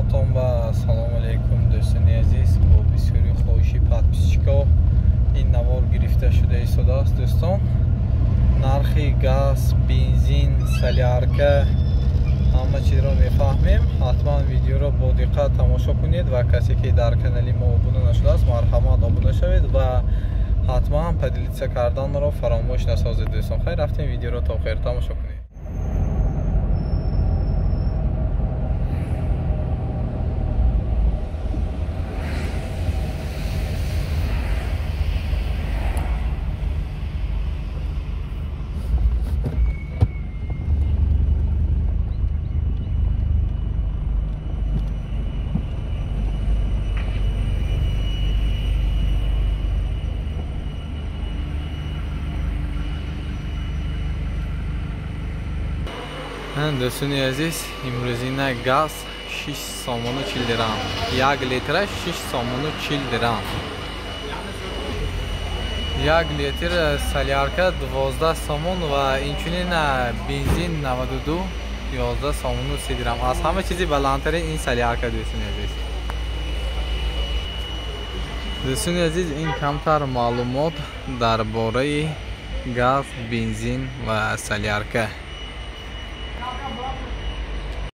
Ҳаматон ба салому алейкум, дӯстони азиз. Бо бисёри хоҳиши подписчико ин навор гирифта шуда истодааст. Дӯстон, нархи газ, бензин, солярка ҳама чизро мефаҳмем. Ҳатман видеоро бо диққат тамошо кунед ва касе ки дар канали мо обуна нашудааст, марҳамат обуна шавед ва ҳатман поделиться карданро фаромӯш насозед. Дӯстон, хайр, рафтем видеоро то охир тамошо кунед. Дӯстони азиз, имрӯзина газ 6 сомону 40 дирам, 1 литраш 6 сомону 40 дирам, 1 литр солярка 12 сомон ва инчунин бензин 92 11 сомону 30 дирам. Аз ҳама чизи баландтарин ин солярка. Дӯстони азиз, дӯстони азиз, ин камтар маълумот дар бораи газ, бензин ва солярка.